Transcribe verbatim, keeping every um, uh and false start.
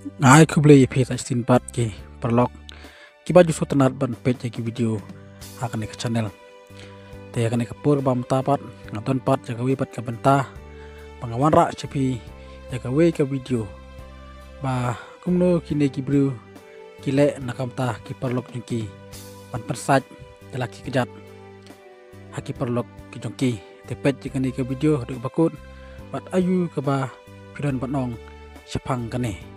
Nga ai khublei ïa phi sa shisien pat ki paralok kiba ju sngewtynnat ban peit ïa ki video ha kane ka channel. Te ha kane ka por kaba mynta pat nga don pat ïa kawei pat ka bynta ba nga wanrah sha phi ïa kawei ka video ba kumno kine ki briew ki leh na ka bynta ki paralok jong ki ban pynsait ïa la ki kjat ha ki paralok ki jong ki. Te peit ïa kane ka video haduh ba kut bad aiu kaba phi don ban ong shaphang kane.